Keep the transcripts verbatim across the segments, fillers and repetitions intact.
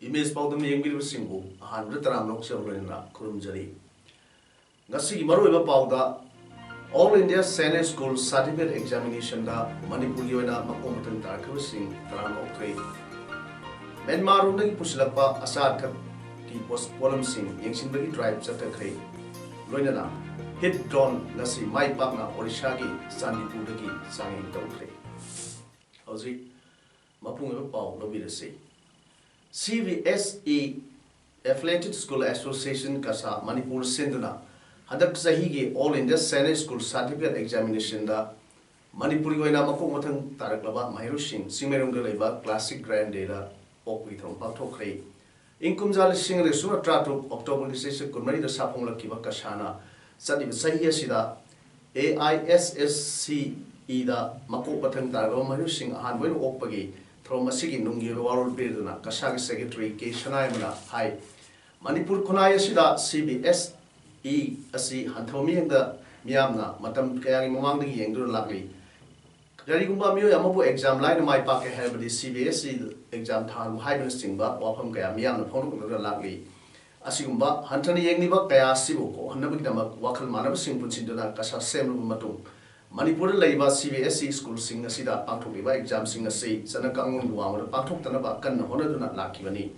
Image ꯄꯥꯎꯗꯝ ꯌꯦꯡꯕꯤꯔꯤꯕꯁꯤꯡꯕꯨ ꯑꯍꯥꯟꯕꯗ ꯇꯔꯥꯝꯅ ꯑꯣꯛꯆꯕ ꯂꯣꯏꯅꯅ ꯈꯨꯔꯨꯝꯖꯔꯤ꯫ ꯉꯁꯤꯒꯤ ꯃꯔꯨꯑꯣꯏꯕ ꯄꯥꯎꯗ, All India Senior School Certificate Examinationꯗ ꯃꯅꯤꯄꯨꯔꯒꯤ ꯑꯣꯏꯅ ꯃꯀꯣꯛ ꯃꯊꯪ ꯇꯥꯔꯛꯈꯤꯕꯁꯤꯡ ꯇꯔꯥꯝꯅ ꯑꯣꯛꯈ꯭ꯔꯦ꯫ ꯃ꯭ꯌꯥꯟꯃꯥꯔꯔꯣꯝꯗꯒꯤ ꯄꯨꯁꯤꯜꯂꯛꯄ ꯑꯆꯥ ꯑꯊꯛꯀꯤ ꯄꯣꯠ-, ꯄꯣꯠꯂꯝꯁꯤꯡ ꯌꯦꯡꯁꯤꯟꯕꯒꯤ ꯗ꯭ꯔꯥꯏꯚ ꯆꯠꯊꯈ꯭ꯔꯦ꯫ ꯂꯣꯏꯅꯅ ꯍꯤꯠ ꯗ꯭ꯔꯣꯟ ꯉꯁꯤ ꯃꯥꯏ ꯄꯥꯛꯅ ꯑꯣꯔꯤꯁꯥꯒꯤ ꯆꯥꯟꯗꯤꯄꯨꯔꯗꯒꯤ ꯆꯥꯡꯌꯦꯡ ꯇꯧꯈ꯭ꯔꯦ꯫ ꯍꯧꯖꯤꯛ ꯃꯄꯨꯡ ꯑꯣꯏꯕ ꯄꯥꯎ ꯂꯧꯕꯤꯔꯁꯤ꯫ C B S E Affiliated School Association, ꯀꯁꯥ, ꯃꯅꯤꯄꯨꯔ ꯁꯤꯟꯗꯨꯅ ꯍꯟꯗꯛ ꯆꯍꯤꯒꯤ All India Senior School Certificate Examinationꯗ ꯃꯅꯤꯄꯨꯔꯒꯤ ꯑꯣꯏꯅ ꯃꯀꯣꯛ ꯃꯊꯪ ꯇꯥꯔꯛꯂꯕ ꯃꯍꯩꯔꯣꯏꯁꯤꯡ ꯆꯤꯡꯃꯩꯔꯣꯡꯗ ꯂꯩꯕ Classic Grande Dayꯗ ꯑꯣꯛꯄꯒꯤ ꯊꯧꯔꯝ ꯄꯥꯡꯊꯣꯛꯈ꯭ꯔꯦ꯫ ꯏꯪ ꯀꯨꯝꯖꯥ ꯂꯤꯁꯤꯡ ꯑꯅꯤ ꯁꯨꯞꯅ ꯇꯔꯥꯇꯔꯨꯛ Octoberꯒꯤ ꯆꯩꯆꯠ ꯀꯨꯟꯃꯔꯤꯗ ꯁꯥꯐꯣꯡꯂꯛꯈꯤꯕ ꯀꯁꯥꯅ ꯆꯠꯂꯤꯕ ꯆꯍꯤ ꯑꯁꯤꯗ A I S S C Eꯗ ꯃꯀꯣꯛ ꯃꯊꯪ ꯇꯥꯔꯛꯂꯕ ꯃꯍꯩꯔꯣꯏꯁꯤꯡ ꯑꯍꯥꯟꯕ ꯑꯣꯏꯅ ꯑꯣꯛꯄꯒꯤ ꯊꯧꯔꯝ ꯑꯁꯤꯒꯤ ꯅꯨꯡꯒꯤ ꯑꯣꯏꯕ ꯋꯥꯔꯣꯜ ꯄꯤꯔꯗꯨꯅ ꯀꯁꯥꯒꯤ Secretary ꯀꯦ ꯁꯅꯥꯌꯥꯏꯃꯅ ꯍꯥꯏ, ꯃꯅꯤꯄꯨꯔ ꯈꯨꯟꯅꯥꯏ ꯑꯁꯤꯗ C B S E ꯑꯁꯤ ꯍꯟꯊꯕ ꯃꯤꯠꯌꯦꯡꯗ ꯃꯤꯌꯥꯝꯅ ꯃꯇꯝ ꯀꯌꯥꯒꯤ ꯃꯃꯥꯡꯗꯒꯤ ꯌꯦꯡꯗꯨꯅ ꯂꯥꯛꯂꯤ꯫ ꯀꯔꯤꯒꯨꯝꯕ ꯃꯤꯑꯣꯏ ꯑꯃꯕꯨ exam ꯂꯥꯏꯅ ꯃꯥꯏ ꯄꯥꯛꯀꯦ ꯍꯥꯏꯔꯕꯗꯤ C B S E exam ꯊꯥꯍꯜꯂꯨ ꯍꯥꯏꯕꯅꯆꯤꯡꯕ ꯋꯥꯐꯝ ꯀꯌꯥ ꯃꯤꯌꯥꯝꯅ ꯐꯣꯡꯗꯣꯛꯅꯗꯨꯅ ꯂꯥꯛꯂꯤ꯫ ꯑꯁꯤꯒꯨꯝꯕ ꯍꯟꯊꯅ ꯌꯦꯡꯂꯤꯕ ꯀꯌꯥ ꯑꯁꯤꯕꯨ ꯀꯣꯛꯍꯟꯅꯕꯒꯤꯗꯃꯛ ꯋꯥꯈꯜ ꯃꯥꯟꯅꯕꯁꯤꯡ ꯄꯨꯟꯁꯤꯟꯗꯨꯅ ꯀꯁꯥ ꯁꯦꯝꯂꯕ ꯃꯇꯨꯡ, ꯃꯅꯤꯄꯨꯔꯗ ꯂꯩꯔꯤꯕ C B S E schoolꯁꯤꯡ ꯑꯁꯤꯗ ꯄꯥꯡꯊꯣꯛꯂꯤꯕ examꯁꯤꯡ ꯑꯁꯤ ꯆꯠꯅ ꯀꯥꯡꯂꯣꯟꯒꯤ ꯋꯥꯡꯃꯗ ꯄꯥꯡꯊꯣꯛꯇꯅꯕ ꯀꯟꯅ ꯍꯣꯠꯅꯗꯨꯅ ꯂꯥꯛꯈꯤꯕꯅꯤ꯫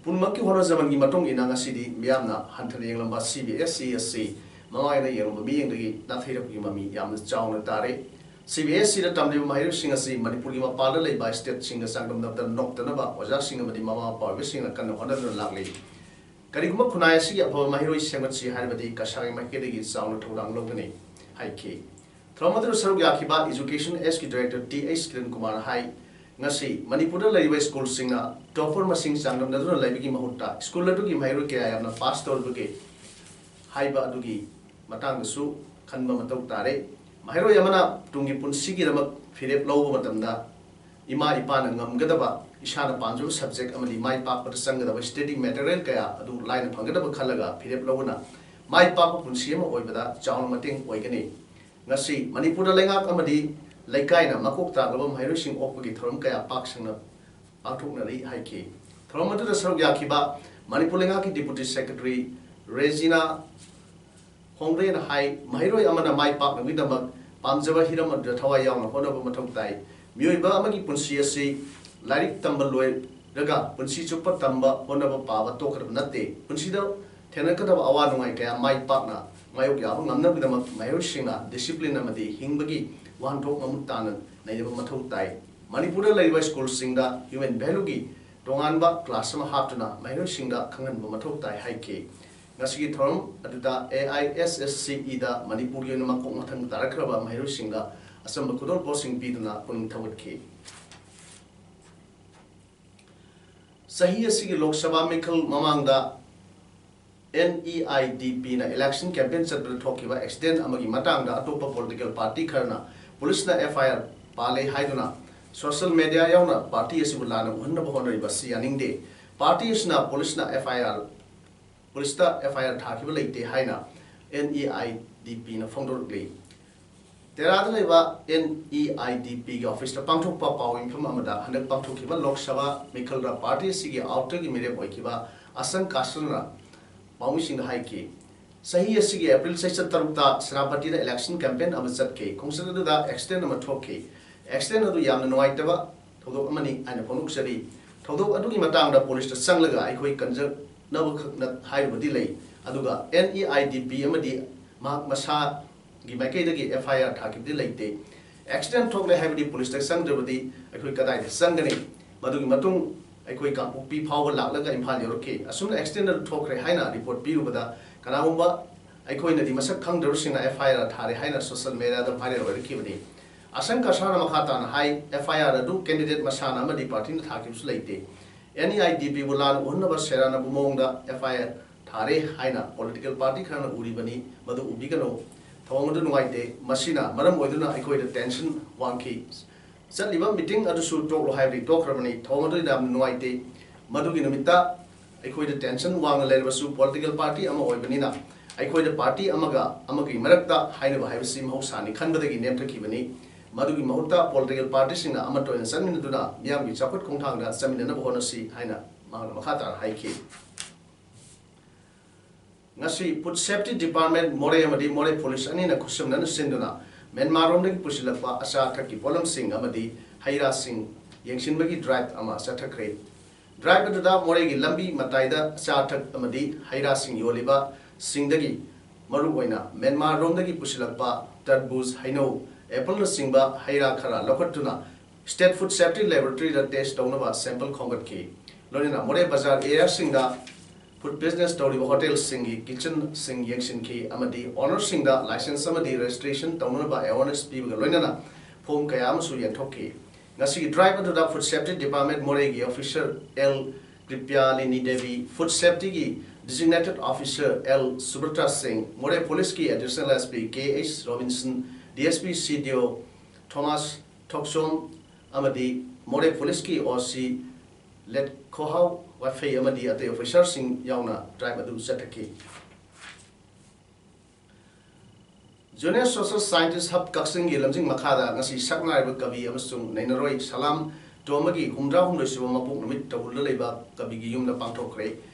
ꯄꯨꯝꯅꯃꯛꯀꯤ ꯍꯣꯠꯅꯖꯃꯟꯒꯤ ꯃꯇꯨꯡ ꯏꯟꯅ ꯉꯁꯤꯗꯤ ꯃꯤꯌꯥꯝꯅ ꯍꯟꯊꯅ ꯌꯦꯡꯂꯝꯕ C B S E ꯑꯁꯤ ꯃꯃꯥꯡ ꯑꯣꯏꯅ ꯌꯦꯡꯂꯝꯕ ꯃꯤꯠꯌꯦꯡꯗꯒꯤ ꯅꯥꯊꯩꯔꯛꯄꯒꯤ ꯃꯃꯤ ꯌꯥꯝꯅ ꯆꯥꯎꯅ ꯇꯥꯔꯦ꯫ C B S Eꯗ ꯇꯝꯂꯤꯕ ꯃꯍꯩꯔꯣꯏꯁꯤꯡ ꯑꯁꯤ ꯃꯅꯤꯄꯨꯔꯒꯤ ꯃꯄꯥꯟꯗ ꯂꯩꯕ stateꯁꯤꯡꯒ ꯆꯥꯡꯗꯝꯅꯕꯗ ꯅꯣꯞꯇꯅꯕ ꯑꯣꯖꯥꯁꯤꯡ ꯑꯃꯗꯤ ꯃꯃꯥ ꯃꯄꯥ ꯑꯣꯏꯕꯁꯤꯡꯅ ꯀꯟꯅ ꯍꯣꯠꯅꯗꯨꯅ ꯂꯥꯛꯂꯤ꯫ ꯀꯔꯤꯒꯨꯝꯕ ꯈꯨꯟꯅꯥꯏ ꯑꯁꯤꯒꯤ ꯑꯐꯕ ꯃꯍꯩꯔꯣꯏ ꯁꯦꯝꯒꯠꯁꯤ ꯍꯥꯏꯔꯕꯗꯤ ꯀꯁꯥꯒꯤ ꯃꯥꯏꯀꯩꯗꯒꯤ ꯆꯥꯎꯅ ꯊꯧꯗꯥꯡ ꯂꯧꯒꯅꯤ ꯍꯥꯏꯈꯤ꯫ ꯊꯧꯔꯝ ꯑꯗꯨꯗ ꯁꯔꯨꯛ ꯌꯥꯈꯤꯕ Education Sꯀꯤ Director T H Kiran ꯀꯨꯃꯥꯔꯅ ꯍꯥꯏ, ꯉꯁꯤ ꯃꯅꯤꯄꯨꯔꯗ ꯂꯩꯔꯤꯕ ꯁ꯭ꯀꯨꯜꯁꯤꯡꯅ ꯇꯣꯞꯄꯔ ꯃꯁꯤꯡ ꯆꯥꯡꯗꯝꯅꯗꯨꯅ ꯂꯩꯕꯒꯤ ꯃꯍꯨꯠꯇ ꯁ꯭ꯀꯨꯜ ꯑꯗꯨꯒꯤ ꯃꯍꯩꯔꯣꯏ ꯀꯌꯥ ꯌꯥꯝꯅ ꯄꯥꯁ ꯇꯧꯔꯤꯕꯒꯦ ꯍꯥꯏꯕ ꯑꯗꯨꯒꯤ ꯃꯇꯥꯡꯗꯁꯨ ꯈꯟꯕ ꯃꯊꯧ ꯇꯥꯔꯦ꯫ ꯃꯍꯩꯔꯣꯏ ꯑꯃꯅ ꯇꯨꯡꯒꯤ ꯄꯨꯟꯁꯤꯒꯤꯗꯃꯛ ꯐꯤꯔꯦꯞ ꯂꯧꯕ ꯃꯇꯝꯗ ꯏꯃꯥ ꯏꯄꯥꯅ ꯉꯝꯒꯗꯕ, ꯏꯁꯥꯅ ꯄꯥꯝꯖꯕ ꯁꯕꯖꯦꯛ ꯑꯃꯗꯤ ꯃꯥꯏ ꯄꯥꯛꯄꯗ ꯆꯪꯒꯗꯕ ꯁ꯭ꯇꯗꯤ ꯃꯦꯇꯔꯤꯌꯦꯜ ꯀꯌꯥ ꯑꯗꯨ ꯂꯥꯏꯅ ꯐꯪꯒꯗꯕ ꯈꯜꯂꯒ ꯐꯤꯔꯦꯞ ꯂꯧꯕꯅ ꯃꯥꯏ ꯄꯥꯛꯄ ꯄꯨꯟꯁꯤ ꯑꯃ ꯑꯣꯏꯕꯗ ꯆꯥꯎꯅ ꯃꯇꯦꯡ ꯑꯣꯏꯒꯅꯤ꯫ ꯉꯁꯤ ꯃꯅꯤꯄꯨꯔꯗ ꯂꯩꯉꯥꯛ ꯑꯃꯗꯤ ꯂꯩꯀꯥꯏꯅ ꯃꯀꯣꯛ ꯇꯥꯡꯂꯕ ꯃꯍꯩꯔꯣꯏꯁꯤꯡ ꯑꯣꯛꯄꯒꯤ ꯊꯧꯔꯝ ꯀꯌꯥ ꯄꯥꯛ ꯁꯟꯅ ꯄꯥꯡꯊꯣꯛꯅꯔꯤ ꯍꯥꯏꯈꯤ꯫ ꯊꯧꯔꯝ ꯑꯗꯨꯗ ꯁꯔꯨꯛ ꯌꯥꯈꯤꯕ ꯃꯅꯤꯄꯨꯔ ꯂꯩꯉꯥꯛꯀꯤ ꯗꯤꯄꯨꯇꯤ ꯁꯦꯀ꯭ꯔꯦꯇꯔꯤ ꯔꯦꯖꯤꯅꯥ ꯈꯣꯡꯒ꯭ꯔꯦꯅ ꯍꯥꯏ, ꯃꯍꯩꯔꯣꯏ ꯑꯃꯅ ꯃꯥꯏ ꯄꯥꯛꯅꯕꯒꯤꯗꯃꯛ ꯄꯥꯝꯖꯕ ꯍꯤꯔꯝ ꯑꯗꯨꯗ ꯊꯋꯥꯏ ꯌꯥꯎꯅ ꯍꯣꯠꯅꯕ ꯃꯊꯧ ꯇꯥꯏ꯫ ꯃꯤꯑꯣꯏꯕ ꯑꯃꯒꯤ ꯄꯨꯟꯁꯤ ꯑꯁꯤ ꯂꯥꯏꯔꯤꯛ ꯇꯝꯕ ꯂꯣꯏꯔꯒ ꯄꯨꯟꯁꯤ ꯆꯨꯞꯄ ꯇꯝꯕ, ꯍꯣꯠꯅꯕ, ꯄꯥꯕ ꯇꯣꯛꯀꯗꯕ ꯅꯠꯇꯦ꯫ ꯄꯨꯟꯁꯤꯗ ꯊꯦꯡꯅꯔꯛꯀꯗꯕ ꯑꯋꯥ ꯅꯨꯡꯉꯥꯏ ꯀꯌꯥ ꯃꯥꯏ ꯄꯥꯛꯅ ꯃꯥꯌꯣꯛ ꯌꯥꯕ ꯉꯝꯅꯕꯒꯤꯗꯃꯛ ꯃꯍꯩꯔꯣꯏꯁꯤꯡꯅ ꯗꯤꯁꯤꯄ꯭ꯂꯤꯟ ꯑꯃꯗꯤ ꯍꯤꯡꯕꯒꯤ ꯋꯥꯍꯟꯊꯣꯛ ꯃꯃꯨꯠ ꯇꯥꯅ ꯅꯩꯅꯕ ꯃꯊꯧ ꯇꯥꯏ꯫ ꯃꯅꯤꯄꯨꯔꯗ ꯂꯩꯔꯤꯕ ꯁ꯭ꯀꯨꯜꯁꯤꯡꯗ ꯍ꯭ꯌꯨꯃꯦꯟ ꯚꯦꯂꯨꯒꯤ ꯇꯣꯉꯥꯟꯕ ꯀ꯭ꯂꯥꯁ ꯑꯃ ꯍꯥꯞꯇꯨꯅ ꯃꯍꯩꯔꯣꯏꯁꯤꯡꯗ ꯈꯪꯍꯟꯕ ꯃꯊꯧ ꯇꯥꯏ ꯍꯥꯏꯈꯤ꯫ ꯉꯁꯤꯒꯤ ꯊꯧꯔꯝ ꯑꯗꯨꯗ A I S S C ꯏꯗ ꯃꯅꯤꯄꯨꯔꯒꯤ ꯑꯣꯏꯅ ꯃꯀꯣꯛ ꯃꯊꯪ ꯇꯥꯔꯛꯈ꯭ꯔꯕ ꯃꯍꯩꯔꯣꯏꯁꯤꯡꯗ ꯑꯆꯝꯕ ꯈꯨꯗꯣꯜꯄꯣꯠꯁꯤꯡ ꯄꯤꯗꯨꯅ ꯄꯨꯛꯅꯤꯡ ꯊꯧꯒꯠꯈꯤ꯫ ꯆꯍꯤ ꯑꯁꯤꯒꯤ ꯂꯣꯛ ꯁꯚꯥ ꯃꯤꯈꯜ ꯃꯃꯥꯡꯗ ꯑꯦꯟ ꯏ ꯑꯥꯏ ꯗꯤ ꯄꯤꯅ ꯏꯂꯦꯛꯁꯟ ꯀꯦꯝꯄꯦꯟ ꯆꯠꯄꯗ ꯊꯣꯛꯈꯤꯕ ꯑꯦꯛꯁꯤꯗꯦꯟ ꯑꯃꯒꯤ ꯃꯇꯥꯡꯗ ꯑꯇꯣꯞꯄ ꯄꯣꯂꯤꯇꯤꯀꯦꯜ ꯄꯥꯔꯇꯤ ꯈꯔꯅ ꯄꯨꯂꯤꯁꯅ ꯑꯦꯐ ꯑꯥꯏ ꯑꯥꯔ ꯄꯥꯜꯂꯦ ꯍꯥꯏꯗꯨꯅ ꯁꯣꯁꯤꯌꯦꯜ ꯃꯦꯗꯤꯌꯥ ꯌꯥꯎꯅ ꯄꯥꯔꯇꯤ ꯑꯁꯤꯕꯨ ꯂꯥꯟꯅ ꯎꯍꯟꯅꯕ ꯍꯣꯠꯅꯔꯤꯕ ꯑꯁꯤ ꯌꯥꯅꯤꯡꯗꯦ꯫ ꯄꯥꯔꯇꯤ ꯑꯁꯤꯅ ꯄꯨꯂꯤꯁꯅ ꯑꯦꯐ ꯑꯥꯏ ꯑꯥꯔ ꯄꯨꯂꯤꯁꯇ ꯑꯦꯐ ꯑꯥꯏ ꯑꯥꯔ ꯊꯥꯈꯤꯕ ꯂꯩꯇꯦ ꯍꯥꯏꯅ ꯑꯦꯟ ꯏ ꯑꯥꯏ ꯗꯤ ꯄꯤꯅ ꯐꯣꯡꯗꯣꯔꯛꯂꯤ꯫ ꯇꯦꯔꯥꯗ ꯂꯩꯕ ꯑꯦꯟ ꯏ ꯑꯥꯏ ꯗꯤ ꯄꯤꯒꯤ ꯑꯣꯐꯤꯁꯇ ꯄꯥꯡꯊꯣꯛꯄ ꯄꯥꯎ ꯃꯤꯐꯝ ꯑꯃꯗ ꯍꯟꯗꯛ ꯄꯥꯡꯊꯣꯛꯈꯤꯕ ꯂꯣꯛ ꯁꯚꯥ ꯃꯤꯈꯜꯗ ꯄꯥꯔꯇꯤ ꯑꯁꯤꯒꯤ ꯑꯥꯎꯇꯔꯒꯤ ꯃꯤꯔꯦꯞ ꯑꯣꯏꯈꯤꯕ ꯑꯁꯪ ꯀꯥꯁꯔꯅ ꯄꯥꯎꯃꯤꯁꯤꯡꯗ ꯍꯥꯏꯈꯤ, ꯆꯍꯤ ꯑꯁꯤꯒꯤ ꯑꯦꯄ꯭ꯔꯤꯜ ꯆꯩꯆꯠ ꯇꯔꯨꯛꯇ ꯁꯦꯅꯥꯄꯇꯤꯗ ꯏꯂꯦꯛꯁꯟ ꯀꯦꯝꯄꯦꯟ ꯑꯃ ꯆꯠꯈꯤ꯫ ꯈꯣꯡꯆꯠ ꯑꯗꯨꯗ ꯑꯦꯛꯁꯤꯗꯦꯟ ꯑꯃ ꯊꯣꯛꯈꯤ꯫ ꯑꯦꯛꯁꯤꯗꯦꯟ ꯑꯗꯨ ꯌꯥꯝꯅ ꯅꯨꯡꯉꯥꯏꯇꯕ ꯊꯧꯗꯣꯛ ꯑꯃꯅꯤ ꯍꯥꯏꯅ ꯐꯣꯡꯗꯣꯛꯆꯔꯤ꯫ ꯊꯧꯗꯣꯛ ꯑꯗꯨꯒꯤ ꯃꯇꯥꯡꯗ ꯄꯨꯂꯤꯁꯇ ꯆꯪꯂꯒ ꯑꯩꯈꯣꯏ ꯀꯟꯖꯅꯕꯈꯛꯅ ꯍꯥꯏꯔꯨꯕꯗꯤ ꯂꯩ, ꯑꯗꯨꯒ ꯑꯦꯟ ꯏ ꯑꯥꯏ ꯗꯤ ꯄꯤ ꯑꯃꯗꯤ ꯃꯍꯥꯛ ꯃꯁꯥꯒꯤ ꯃꯥꯏꯀꯩꯗꯒꯤ ꯑꯦꯐ ꯑꯥꯏ ꯑꯥꯔ ꯊꯥꯈꯤꯕꯗꯤ ꯂꯩꯇꯦ꯫ ꯑꯦꯛꯁꯤꯗꯦꯟ ꯊꯣꯛꯂꯦ ꯍꯥꯏꯕꯗꯤ ꯄꯨꯂꯤꯁꯇ ꯆꯪꯗ꯭ꯔꯕꯗꯤ ꯑꯩꯈꯣꯏ ꯀꯗꯥꯏꯗ ꯆꯪꯒꯅꯤ? ꯃꯗꯨꯒꯤ ꯃꯇꯨꯡ ꯑꯩꯈꯣꯏ ꯀꯥꯡꯄꯣꯛꯄꯤ ꯐꯥꯎꯕ ꯂꯥꯛꯂꯒ ꯏꯝꯐꯥꯜ ꯌꯧꯔꯛꯈꯤ꯫ ꯑꯁꯨꯝꯅ ꯑꯦꯛꯁꯤꯗꯦꯟ ꯑꯗꯨ ꯊꯣꯛꯈ꯭ꯔꯦ ꯍꯥꯏꯅ ꯔꯤꯄꯣꯔꯠ ꯄꯤꯔꯨꯕꯗ ꯀꯅꯥꯒꯨꯝꯕ ꯑꯩꯈꯣꯏꯅꯗꯤ ꯃꯁꯛ ꯈꯪꯗ꯭ꯔꯕꯁꯤꯡꯅ ꯑꯦꯐ ꯑꯥꯏ ꯑꯥꯔ ꯊꯥꯔꯦ ꯍꯥꯏꯅ ꯁꯣꯁꯤꯌꯦꯜ ꯃꯦꯗꯤꯌꯥꯗ ꯚꯥꯏꯔꯦꯜ ꯑꯣꯏꯔꯛꯈꯤꯕꯅꯤ꯫ ꯑꯁꯪ ꯀꯁꯥꯔꯅ ꯃꯈꯥ ꯇꯥꯅ ꯍꯥꯏ, ꯑꯦꯐ ꯑꯥꯏ ꯑꯥꯔ ꯑꯗꯨ ꯀꯦꯟꯗꯤꯗꯦꯠ ꯃꯁꯥꯅ ꯑꯃꯗꯤ ꯄꯥꯔꯇꯤꯅ ꯊꯥꯈꯤꯕꯁꯨ ꯂꯩꯇꯦ꯫ ꯑꯦꯟ ꯏ ꯑꯥꯏ ꯗꯤ ꯄꯤꯕꯨ ꯂꯥꯟꯅ ꯎꯍꯟꯅꯕ ꯁꯦꯔꯥꯟꯅꯕ ꯃꯑꯣꯡꯗ ꯑꯦꯐ ꯑꯥꯏ ꯑꯥꯔ ꯊꯥꯔꯦ ꯍꯥꯏꯅ ꯄꯣꯂꯤꯇꯤꯀꯦꯜ ꯄꯥꯔꯇꯤ ꯈꯔꯅ ꯎꯔꯤꯕꯅꯤ꯫ ꯃꯗꯨ ꯎꯕꯤꯒꯅꯨ꯫ ꯊꯧꯑꯣꯡ ꯑꯗꯨ ꯅꯨꯡꯉꯥꯏꯇꯦ꯫ ꯃꯁꯤꯅ ꯃꯔꯝ ꯑꯣꯏꯗꯨꯅ ꯑꯩꯈꯣꯏꯗ ꯇꯦꯟꯁꯟ ꯋꯥꯡꯈꯤ꯫ ꯆꯠꯂꯤꯕ ꯃꯤꯇꯤꯡ ꯑꯗꯨꯁꯨ ꯇꯣꯛꯂꯣ ꯍꯥꯏꯕꯗꯤ ꯇꯣꯛꯈ꯭ꯔꯕꯅꯤ꯫ ꯊꯧꯑꯣꯡ ꯑꯗꯨ ꯌꯥꯝꯅ ꯅꯨꯡꯉꯥꯏꯇꯦ꯫ ꯃꯗꯨꯒꯤ ꯅꯨꯃꯤꯠꯇ ꯑꯩꯈꯣꯏꯗ ꯇꯦꯟꯁꯟ ꯋꯥꯡꯅ ꯂꯩꯔꯕꯁꯨ ꯄꯣꯂꯤꯇꯤꯀꯦꯜ ꯄꯥꯔꯇꯤ ꯑꯃ ꯑꯣꯏꯕꯅꯤꯅ ꯑꯩꯈꯣꯏꯗ ꯄꯥꯔꯇꯤ ꯑꯃꯒ ꯑꯃꯒꯤ ꯃꯔꯛꯇ ꯍꯥꯏꯅꯕ ꯍꯥꯏꯕꯁꯤ ꯃꯍꯧꯁꯥꯅꯤ ꯈꯟꯕꯗꯒꯤ ꯅꯦꯝꯊꯈꯤꯕꯅꯤ꯫ ꯃꯗꯨꯒꯤ ꯃꯍꯨꯠꯇ ꯄꯣꯂꯤꯇꯤꯀꯦꯜ ꯄꯥꯔꯇꯤꯁꯤꯡꯅ ꯑꯃꯠꯇ ꯑꯣꯏꯅ ꯆꯠꯃꯤꯟꯅꯗꯨꯅ ꯃꯤꯌꯥꯝꯒꯤ ꯆꯥꯎꯈꯠ ꯈꯣꯡꯊꯥꯡꯗ ꯆꯠꯃꯤꯟꯅꯅꯕ ꯍꯣꯠꯅꯁꯤ ꯍꯥꯏꯅ ꯃꯍꯥꯛꯅ ꯃꯈꯥ ꯇꯥꯅ ꯍꯥꯏꯈꯤ꯫ ꯉꯁꯤ ꯐꯨꯗ ꯁꯦꯐꯇꯤ ꯗꯤꯄꯥꯔꯠꯃꯦꯟ ꯃꯣꯔꯦ ꯑꯃꯗꯤ ꯃꯣꯔꯦ ꯄꯨꯂꯤꯁ ꯑꯅꯤꯅ ꯈꯨꯠꯁꯝꯅꯅ ꯁꯤꯟꯗꯨꯅ ꯃ꯭ꯌꯥꯟꯃꯥꯔꯔꯣꯝꯗꯒꯤ ꯄꯨꯁꯤꯜꯂꯛꯄ ꯑꯆꯥ ꯑꯊꯛꯀꯤ ꯄꯣꯠꯂꯝꯁꯤꯡ ꯑꯃꯗꯤ ꯍꯩ ꯔꯥꯁꯤꯡ ꯌꯦꯡꯁꯤꯟꯕꯒꯤ ꯗ꯭ꯔꯥꯏꯚ ꯑꯃ ꯆꯠꯊꯈ꯭ꯔꯦ꯫ ꯗ꯭ꯔꯥꯏꯚ ꯑꯗꯨꯗ ꯃꯣꯔꯦꯒꯤ ꯂꯝꯕꯤ ꯃꯇꯥꯏꯗ ꯑꯆꯥ ꯑꯊꯛ ꯑꯃꯗꯤ ꯍꯩ ꯔꯥꯁꯤꯡ ꯌꯣꯜꯂꯤꯕ ꯁꯤꯡꯗꯒꯤ ꯃꯔꯨꯑꯣꯏꯅ ꯃ꯭ꯌꯥꯟꯃꯥꯔꯔꯣꯝꯗꯒꯤ ꯄꯨꯁꯤꯜꯂꯛꯄ ꯇꯔꯕꯨꯖ, ꯍꯩꯅꯧ, ꯑꯦꯄꯜꯅꯆꯤꯡꯕ ꯍꯩ ꯔꯥ ꯈꯔ ꯂꯧꯈꯠꯇꯨꯅ ꯁ꯭ꯇꯦꯠ ꯐꯨꯗ ꯁꯦꯐꯇꯤ ꯂꯦꯕꯣꯔꯦꯇꯔꯤꯗ ꯇꯦꯁ ꯇꯧꯅꯕ ꯁꯦꯝꯄꯜ ꯈꯣꯝꯒꯠꯈꯤ꯫ ꯂꯣꯏꯅꯅ ꯃꯣꯔꯦ ꯕꯖꯥꯔ ꯑꯦꯔꯤꯌꯥꯁꯤꯡꯗ ꯐꯨꯗ ꯕꯤꯖꯤꯅꯦꯁ ꯇꯧꯔꯤꯕ ꯍꯣꯇꯦꯜꯁꯤꯡꯒꯤ ꯀꯤꯆꯟꯁꯤꯡ ꯌꯦꯡꯁꯤꯟꯈꯤ ꯑꯃꯗꯤ ꯑꯣꯅꯔꯁꯤꯡꯗ ꯂꯥꯏꯁꯦꯟꯁ ꯑꯃꯗꯤ ꯔꯦꯖꯤꯁꯇ꯭ꯔꯦꯁꯟ ꯇꯧꯅꯅꯕ ꯑꯦꯋꯥꯔꯅꯦꯁ ꯄꯤꯕꯒ ꯂꯣꯏꯅꯅ ꯐꯣꯝ ꯀꯌꯥ ꯑꯃꯁꯨ ꯌꯦꯟꯊꯣꯛꯈꯤ꯫ ꯉꯁꯤꯒꯤ ꯗ꯭ꯔꯥꯏꯚ ꯑꯗꯨꯗ ꯐꯨꯗ ꯁꯦꯐꯇꯤ ꯗꯤꯄꯥꯔꯠꯃꯦꯟ ꯃꯣꯔꯦꯒꯤ officer L Kripalini Devi, food ꯁꯦꯐꯇꯤꯒꯤ designated officer L Subrata Singh, Moreh ꯄꯨꯂꯤꯁꯀꯤ additional S P K H Robinson, D S P C D ꯑꯣ ꯊꯣꯃꯥꯁ ꯊꯣꯛꯆꯣꯝ ꯑꯃꯗꯤ ꯃꯣꯔꯦ ꯄꯨꯂꯤꯁꯀꯤ ꯑꯣ ꯁꯤ ꯂꯦꯠꯈꯣꯍꯥꯎ ꯋꯥꯏꯐꯩ ꯑꯃꯗꯤ ꯑꯇꯩ ꯑꯣꯐꯤꯁꯔꯁꯤꯡ ꯌꯥꯎꯅ ꯗ꯭ꯔꯥꯏꯚ ꯑꯗꯨ ꯆꯠꯊꯈꯤ꯫ ꯖꯨꯅꯤꯌꯔ ꯁꯣꯁꯦꯜ ꯁꯥꯏꯟꯇꯤꯁ ꯍꯕ ꯀꯛꯆꯤꯡꯒꯤ ꯂꯝꯖꯤꯡ ꯃꯈꯥꯗ ꯉꯁꯤ ꯁꯛꯅꯥꯏꯔꯕ ꯀꯕꯤ ꯑꯃꯁꯨꯡ ꯅꯩꯅꯔꯣꯏ ꯁꯂꯥꯝ ꯇꯣꯝꯕꯒꯤ ꯍꯨꯝꯗ꯭ꯔꯥ ꯍꯨꯝꯗꯣꯏ ꯁꯨꯕ ꯃꯄꯣꯛ ꯅꯨꯃꯤꯠ ꯇꯧꯕꯗ ꯂꯩꯕ ꯀꯕꯤꯒꯤ ꯌꯨꯝꯗ ꯄꯥꯡꯊꯣꯛꯈ꯭ꯔꯦ꯫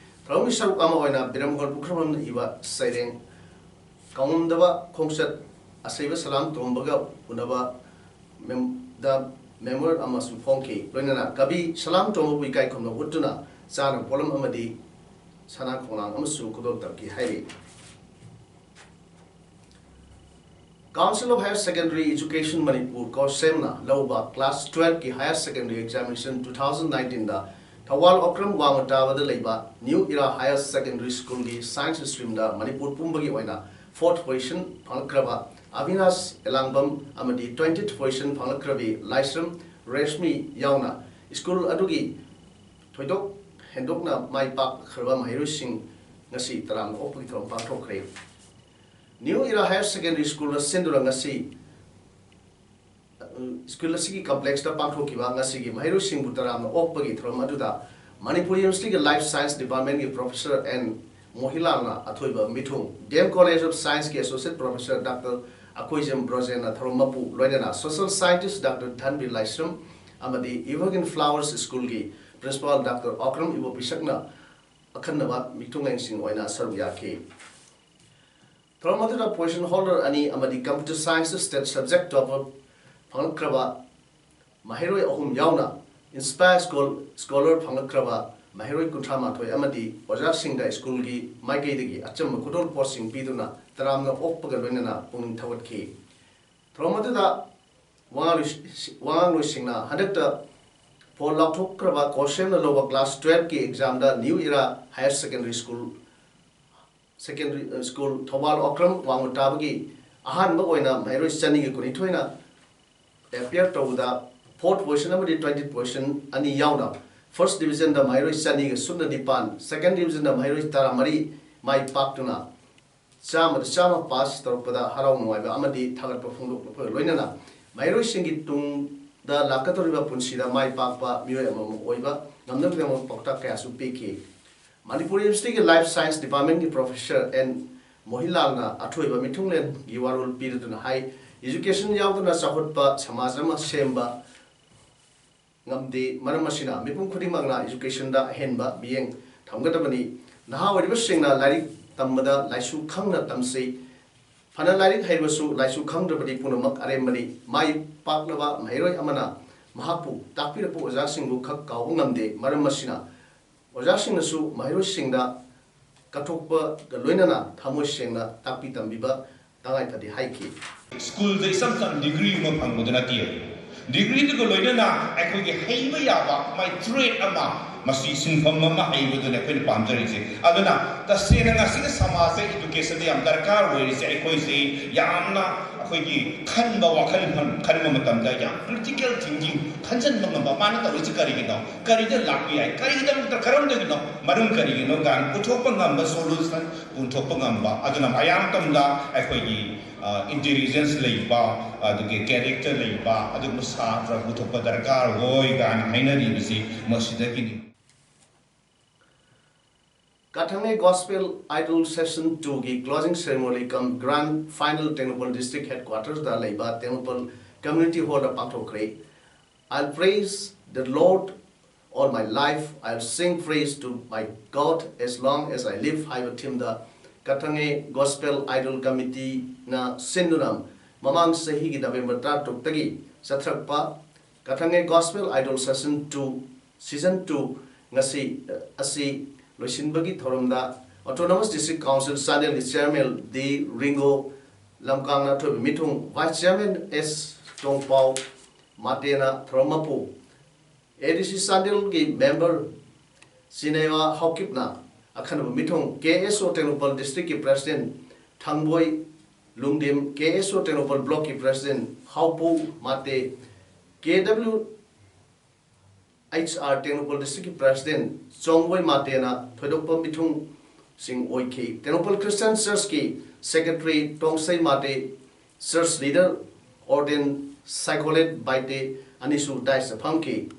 ꯊꯧꯔꯝꯒꯤ ꯁꯔꯨꯛ ꯑꯃ ꯑꯣꯏꯅ ꯕꯤꯔꯝꯒꯣꯜ ꯄꯨꯈ꯭ꯔꯝꯕꯝꯅ ꯏꯕ ꯁꯩꯔꯦꯡ ꯀꯥꯎꯉꯝꯗꯕ ꯈꯣꯡꯆꯠ ꯑꯁꯩꯕ ꯁꯂꯥꯝ ꯇꯣꯝꯕꯒ ꯎꯅꯕ ꯃꯦꯝ-, ꯗ ꯃꯦꯃꯣꯔꯤꯌꯦꯜ ꯑꯃꯁꯨ ꯐꯣꯡꯈꯤ꯫ ꯂꯣꯏꯅꯅ ꯀꯕꯤ ꯁꯂꯥꯝ ꯇꯣꯝꯕꯕꯨ ꯏꯀꯥꯏ ꯈꯨꯝꯅꯕ ꯎꯠꯇꯨꯅ ꯆꯥꯅꯕ ꯄꯣꯠꯂꯝ ꯑꯃꯗꯤ ꯁꯅꯥ ꯈꯣꯡꯂꯥꯡ ꯑꯃꯁꯨ ꯈꯨꯗꯣꯜ ꯇꯝꯈꯤ ꯍꯥꯏꯔꯤ꯫ Council of Higher Secondary Education Manipur, ꯀꯣꯁꯦꯝꯅ ꯂꯧꯕ class twelve ꯀꯤ higher secondary examination two thousand nineteen ꯗ ꯊꯧꯕꯥꯜ ꯑꯣꯀ꯭ꯔꯝ ꯋꯥꯡꯃ ꯇꯥꯕꯗ ꯂꯩꯕ New Era Higher Secondary School ꯒꯤ science stream ꯗ ꯃꯅꯤꯄꯨꯔ ꯄꯨꯝꯕꯒꯤ ꯑꯣꯏꯅ fourth position ꯐꯪꯂꯛꯈ꯭ꯔꯕ ꯑꯕꯤꯅꯥꯁ ꯑꯦꯂꯥꯡꯕꯝ ꯑꯃꯗꯤ twentieth position ꯐꯪꯂꯛꯈ꯭ꯔꯕꯤ ꯂꯥꯏꯁ꯭ꯔꯝ ꯔꯦꯁꯃꯤ ꯌꯥꯎꯅ ꯁ꯭ꯀꯨꯜ ꯑꯗꯨꯒꯤ ꯊꯣꯏꯗꯣꯛ ꯍꯦꯟꯗꯣꯛꯅ ꯃꯥꯏ ꯄꯥꯛꯈ꯭ꯔꯕ ꯃꯍꯩꯔꯣꯏꯁꯤꯡ ꯉꯁꯤ ꯇꯔꯥꯝꯅ ꯑꯣꯛꯄꯒꯤ ꯊꯧꯔꯝ ꯄꯥꯡꯊꯣꯛꯈ꯭ꯔꯦ꯫ New Era Higher Secondary School ꯅ ꯁꯤꯟꯗꯨꯅ ꯉꯁꯤ ꯁ꯭ꯀꯨꯜ ꯑꯁꯤꯒꯤ complexꯇ ꯄꯥꯡꯊꯣꯛꯈꯤꯕ ꯉꯁꯤꯒꯤ ꯃꯍꯩꯔꯣꯏꯁꯤꯡꯕꯨ ꯇꯔꯥꯝꯅ ꯑꯣꯛꯄꯒꯤ ꯊꯧꯔꯝ ꯑꯗꯨꯗ ꯃꯅꯤꯄꯨꯔ ꯌꯨꯅꯤꯚꯔꯁꯤꯇꯤꯒꯤ Life Science Departmentꯀꯤ Professor ꯑꯦꯟ ꯃꯣꯍꯤꯂꯥꯜꯅ ꯑꯊꯣꯏꯕ ꯃꯤꯊꯨꯡ, D M College of Scienceꯀꯤ Associate Professor Doctor Akoijam ꯕ꯭ꯔꯣꯖꯦꯟꯅ ꯊꯧꯔꯝ ꯃꯄꯨ, ꯂꯣꯏꯅꯅ Social Scientist Doctor ꯙꯟꯕꯤꯔ ꯂꯥꯏꯁ꯭ꯔꯝ ꯑꯃꯗꯤ Evergreen Flowers Schoolꯒꯤ Principal Doctor Okram ꯏꯕꯣꯄꯤꯁꯛꯅ ꯑꯈꯟꯅꯕ ꯃꯤꯊꯨꯡꯂꯦꯟꯁꯤꯡ ꯑꯣꯏꯅ ꯁꯔꯨꯛ ꯌꯥꯈꯤ꯫ ꯊꯧꯔꯝ ꯑꯗꯨꯗ position holder ꯑꯅꯤ ꯑꯃꯗꯤ Computer Science State Subject topper ꯐꯪꯂꯛꯈ꯭ꯔꯕ ꯃꯍꯩꯔꯣꯏ ꯑꯍꯨꯝ ꯌꯥꯎꯅ Inspire Schol- Scholar ꯐꯪꯂꯛꯈ꯭ꯔꯕ ꯃꯍꯩꯔꯣꯏ ꯀꯨꯟꯊ꯭ꯔꯥ ꯃꯥꯊꯣꯏ ꯑꯃꯗꯤ ꯑꯣꯖꯥꯁꯤꯡꯗ ꯁ꯭ꯀꯨꯜꯒꯤ ꯃꯥꯏꯀꯩꯗꯒꯤ ꯑꯆꯝꯕ ꯈꯨꯗꯣꯜ ꯄꯣꯠꯁꯤꯡ ꯄꯤꯗꯨꯅ ꯇꯔꯥꯝꯅ ꯑꯣꯛꯄꯒ ꯂꯣꯏꯅꯅ ꯄꯨꯛꯅꯤꯡ ꯊꯧꯒꯠꯈꯤ꯫ ꯊꯧꯔꯝ ꯑꯗꯨꯗ ꯋꯥꯉꯥꯡꯂꯣꯏ- ꯋꯥꯉꯥꯡꯂꯣꯏꯁꯤꯡꯅ ꯍꯟꯗꯛꯇ ꯐꯣꯜ ꯂꯥꯎꯊꯣꯛꯈ꯭ꯔꯕ ꯀꯣꯔꯁꯦꯝꯅ ꯂꯧꯕ class twelveꯀꯤ examꯗ New Era Higher Secondary School Secondary School Thoubal Okram ꯋꯥꯡꯃ ꯇꯥꯕꯒꯤ ꯑꯍꯥꯟꯕ ꯑꯣꯏꯅ ꯃꯍꯩꯔꯣꯏ ꯆꯅꯤꯒ ꯀꯨꯟꯅꯤꯊꯣꯏꯅ appear ꯇꯧꯕꯗ fourth position ꯑꯃꯗꯤ twentieth position ꯑꯅꯤ ꯌꯥꯎꯅ first divisionꯗ ꯃꯍꯩꯔꯣꯏ ꯆꯅꯤꯒ ꯁꯨꯞꯅ ꯅꯤꯄꯥꯟ, second divisionꯗ ꯃꯍꯩꯔꯣꯏ ꯇꯔꯥꯃꯔꯤ ꯃꯥꯏ ꯄꯥꯛꯇꯨꯅ ꯆꯥꯝꯃꯗ ꯆꯥꯝꯃ pass ꯇꯧꯔꯛꯄꯗ ꯍꯔꯥꯎ ꯅꯨꯡꯉꯥꯏꯕ ꯑꯃꯗꯤ ꯊꯥꯒꯠꯄ ꯐꯣꯡꯗꯣꯛꯄꯒ ꯂꯣꯏꯅꯅ ꯃꯍꯩꯔꯣꯏꯁꯤꯡꯒꯤ ꯇꯨꯡꯗ ꯂꯥꯛꯀꯗꯧꯔꯤꯕ ꯄꯨꯟꯁꯤꯗ ꯃꯥꯏ ꯄꯥꯛꯄ ꯃꯤꯑꯣꯏ ꯑꯃꯃꯝ ꯑꯣꯏꯕ ꯉꯝꯅꯕꯒꯤꯗꯃꯛ ꯄꯥꯎꯇꯥꯛ ꯀꯌꯥꯁꯨ ꯄꯤꯈꯤ꯫ ꯃꯅꯤꯄꯨꯔ ꯌꯨꯅꯤꯚꯔꯁꯤꯇꯤꯒꯤ Life Science Departmentꯀꯤ Professor ꯑꯦꯟ ꯃꯣꯍꯤꯂꯥꯜꯅ ꯑꯊꯣꯏꯕ ꯃꯤꯊꯨꯡꯂꯦꯟꯒꯤ ꯋꯥꯔꯣꯜ ꯄꯤꯗꯨꯅ ꯍꯥꯏ, education ꯌꯥꯎꯗꯅ ꯆꯥꯎꯈꯠꯄ ꯁꯃꯥꯖ ꯑꯃ ꯁꯦꯝꯕ ꯉꯝꯗꯦ꯫ ꯃꯔꯝ ꯑꯁꯤꯅ ꯃꯤꯄꯨꯝ ꯈꯨꯗꯤꯡꯃꯛꯅ educationꯗ ꯑꯍꯦꯟꯕ ꯃꯤꯠꯌꯦꯡ ꯊꯝꯒꯗꯕꯅꯤ꯫ ꯅꯍꯥ ꯑꯣꯏꯔꯤꯕꯁꯤꯡꯅ ꯂꯥꯏꯔꯤꯛ ꯇꯝꯕꯗ ꯂꯥꯏꯁꯨ ꯈꯪꯅ ꯇꯝꯁꯤ꯫ ꯐꯅ ꯂꯥꯏꯔꯤꯛ ꯍꯩꯔꯕꯁꯨ ꯂꯥꯏꯁꯨ ꯈꯪꯗ꯭ꯔꯕꯗꯤ ꯄꯨꯝꯅꯃꯛ ꯑꯔꯦꯝꯕꯅꯤ꯫ ꯃꯥꯏ ꯄꯥꯛꯂꯕ ꯃꯍꯩꯔꯣꯏ ꯑꯃꯅ ꯃꯍꯥꯛꯄꯨ ꯇꯥꯛꯄꯤꯔꯛꯄ ꯑꯣꯖꯥꯁꯤꯡꯕꯨ ꯈꯛ ꯀꯥꯎꯕ ꯉꯝꯗꯦ꯫ ꯃꯔꯝ ꯑꯁꯤꯅ ꯑꯣꯖꯥꯁꯤꯡꯅꯁꯨ ꯃꯍꯩꯔꯣꯏꯁꯤꯡꯗ ꯀꯠꯊꯣꯛꯄꯒ ꯂꯣꯏꯅꯅ ꯊꯃꯣꯏ ꯁꯦꯡꯅ ꯇꯥꯛꯄꯤ ꯇꯝꯕꯤꯕ ꯇꯉꯥꯏ ꯐꯗꯦ ꯍꯥꯏꯈꯤ꯫ ꯁ꯭ꯀꯨꯜꯗ ꯏꯆꯝ ꯆꯝ degree ꯑꯃ ꯐꯪꯕꯗꯨ ꯅꯠꯇꯦ꯫ Degreeꯗꯨꯒ ꯂꯣꯏꯅꯅ ꯑꯩꯈꯣꯏꯒꯤ ꯍꯩꯕ ꯌꯥꯕ ꯃꯥꯏ trade ꯑꯃ ꯃꯁꯤ ꯁꯤꯟꯐꯝ ꯑꯃ ꯍꯩꯕꯗꯨꯅꯦ ꯑꯩꯈꯣꯏꯅ ꯄꯥꯝꯖꯔꯤꯁꯦ꯫ ꯑꯗꯨꯅ ꯇꯁꯦꯡꯅ ꯉꯁꯤꯒꯤ ꯁꯃꯥꯖꯇ educationꯗ ꯌꯥꯝ ꯗꯔꯀꯥꯔ ꯑꯣꯏꯔꯤꯁꯦ ꯑꯩꯈꯣꯏꯁꯦ ꯌꯥꯝꯅ ꯑꯩꯈꯣꯏꯒꯤ ꯈꯟꯕ ꯋꯥꯈꯜ ꯈꯟꯕ ꯃꯇꯝꯗ ꯌꯥꯝ critical thinking, ꯈꯟꯖꯟꯕ ꯉꯝꯕ, ꯃꯥꯅ ꯇꯧꯔꯤꯁꯤ ꯀꯔꯤꯒꯤꯅꯣ, ꯀꯔꯤꯗ ꯂꯥꯛꯄ ꯌꯥꯏ, ꯀꯔꯤꯒꯤꯗꯃꯛꯇ, ꯀꯔꯝꯗꯒꯤꯅꯣ, ꯃꯔꯝ ꯀꯔꯤꯒꯤꯅꯣ ꯀꯥꯏꯅ ꯄꯨꯊꯣꯛꯄ ꯉꯝꯕ, solution ꯄꯨꯊꯣꯛꯄ ꯉꯝꯕ꯫ ꯑꯗꯨꯅ ꯃꯌꯥꯝ ꯇꯝꯗ ꯑꯩꯈꯣꯏꯒꯤ intelligence ꯂꯩꯕ, ꯑꯗꯨꯒꯤ character ꯂꯩꯕ ꯑꯗꯨꯒꯨꯝꯕ ꯁꯥꯇ꯭ꯔ ꯄꯨꯊꯣꯛꯄ ꯗꯔꯀꯥꯔ ꯑꯣꯏ ꯀꯥꯏꯅ ꯍꯥꯏꯅꯔꯤꯕꯁꯤ ꯃꯁꯤꯗꯒꯤꯅꯤ꯫ Kathangei Gospel Idol Session two ꯒꯤ closing ceremony cum grand final Tengnoupal District Headquarters ꯗ ꯂꯩꯕ Tengnoupal Community Hall the ꯄꯥꯡꯊꯣꯛꯈ꯭ꯔꯦ꯫ "I'll praise the Lord all my life, I'll sing praise to my God as long as I live" ꯍꯥꯏꯕ theme ꯗ Kathangei Gospel Idol Committee ꯅ ꯁꯤꯟꯗꯨꯅ ꯃꯃꯥꯡ ꯆꯍꯤꯒꯤ November ꯇꯔꯥꯇꯔꯨꯛꯇꯒꯤ ꯆꯠꯊꯔꯛꯄ Kathangei Gospel Idol Session two, Season two ꯉꯁꯤ, ꯑꯁꯤ ꯂꯣꯏꯁꯤꯟꯕꯒꯤ ꯊꯧꯔꯝꯗ Autonomous District Council ꯆꯥꯟꯗꯦꯜꯒꯤ Chairman ꯗꯤ ꯔꯤꯡꯒꯣ ꯂꯝꯀꯥꯡꯅ ꯑꯊꯣꯏꯕ ꯃꯤꯊꯨꯡ, Vice Chairman ꯑꯦꯁ ꯇꯣꯡꯄꯥꯎ ꯃꯥꯇꯦꯅ ꯊꯧꯔꯝ ꯃꯄꯨ, ꯑꯦ ꯗꯤ ꯁꯤ ꯆꯥꯟꯗꯦꯜꯒꯤ member ꯁꯤꯅꯦꯋꯥ ꯍꯥꯎꯀꯤꯞꯅ ꯑꯈꯟꯅꯕ ꯃꯤꯊꯨꯡ, ꯀꯦ ꯑꯦꯁ ꯑꯣ ꯇꯦꯡꯅꯧꯄꯜ Districtꯀꯤ President ꯊꯥꯡꯕꯣꯏ ꯂꯨꯡꯗꯤꯝ, K S O Tengnoupal Blockꯀꯤ President Haopou Mate, K W H R Tengnoupal Districtꯀꯤ President ꯆꯣꯡꯕꯣꯏ ꯃꯥꯇꯦꯅ ꯊꯣꯏꯗꯣꯛꯄ ꯃꯤꯊꯨꯡꯁꯤꯡ ꯑꯣꯏꯈꯤ꯫ Tengnoupal Christian Churchꯀꯤ Secretary ꯇꯣꯡꯁꯩ Mate, Church Leader, Ordained Saikolate Baite ꯑꯅꯤꯁꯨ daisꯇ ꯐꯝꯈꯤ꯫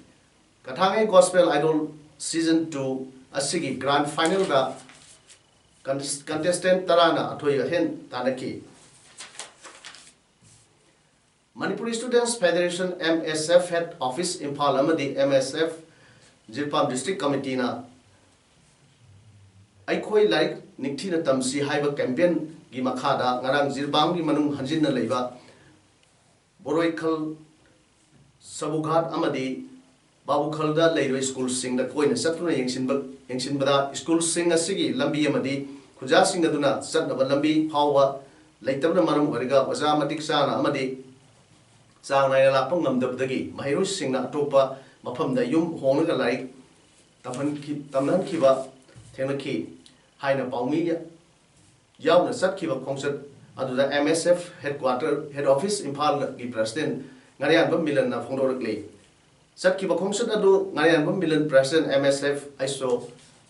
Kathangei Gospel Idol Season two ꯑꯁꯤꯒꯤ grand finalꯗ contestant ꯇꯔꯥꯅ ꯑꯊꯣꯏ ꯑꯍꯦꯟ ꯇꯥꯟꯅꯈꯤ꯫ Manipur Students Federation, M S F, Head Office, Imphal ꯑꯃꯗꯤ M S F, Jiribam District Committeeꯅ "ꯑꯩꯈꯣꯏ ꯂꯥꯏꯔꯤꯛ ꯅꯤꯡꯊꯤꯅ ꯇꯝꯁꯤ" ꯍꯥꯏꯕ campaignꯒꯤ ꯃꯈꯥꯗ ꯉꯔꯥꯡ ꯖꯤꯔꯤꯕꯥꯝꯒꯤ ꯃꯅꯨꯡ ꯍꯟꯖꯤꯟꯅ ꯂꯩꯕ ꯕꯣꯔꯣꯏꯈꯜ, ꯁꯕꯨꯒꯥꯠ ꯑꯃꯗꯤ ꯕꯥꯕꯨꯈꯜꯗ ꯂꯩꯔꯤꯕ schoolꯁꯤꯡꯗ ꯀꯣꯏꯅ ꯆꯠꯇꯨꯅ ꯌꯦꯡꯁꯤꯟꯕ, ꯌꯦꯡꯁꯤꯟꯕꯗ schoolꯁꯤꯡ ꯑꯁꯤꯒꯤ ꯂꯝꯕꯤ ꯑꯃꯗꯤ ꯈꯨꯟꯖꯥꯁꯤꯡ ꯑꯗꯨꯅ ꯆꯠꯅꯕ ꯂꯝꯕꯤ ꯐꯥꯎꯕ ꯂꯩꯇꯕꯅ ꯃꯔꯝ ꯑꯣꯏꯔꯒ ꯑꯣꯖꯥ ꯃꯇꯤꯛ ꯆꯥꯅ ꯑꯃꯗꯤ ꯆꯥꯡ ꯅꯥꯏꯅ ꯂꯥꯛꯄ ꯉꯝꯗꯕꯗꯒꯤ ꯃꯍꯩꯔꯣꯏꯁꯤꯡꯅ ꯑꯇꯣꯞꯄ ꯃꯐꯝꯗ ꯌꯨꯝ ꯍꯣꯡꯂꯒ ꯂꯥꯏꯔꯤꯛ ꯇꯝꯍꯟꯈꯤ-, ꯇꯝꯅꯍꯟꯈꯤꯕ ꯊꯦꯡꯅꯈꯤ ꯍꯥꯏꯅ ꯄꯥꯎꯃꯤ ꯌꯥꯎꯅ ꯆꯠꯈꯤꯕ ꯈꯣꯡꯆꯠ ꯑꯗꯨꯗ M S F headquarter, head office ꯏꯝꯐꯥꯜꯒꯤ president ꯉꯥꯔꯤꯌꯥꯟꯕꯝ ꯃꯤꯂꯟꯅ ꯐꯣꯡꯗꯣꯔꯛꯂꯤ꯫ ꯆꯠꯈꯤꯕ ꯈꯣꯡꯆꯠ ꯑꯗꯨ ꯉꯥꯔꯤꯌꯥꯟꯕꯝ Milan, president M S F H O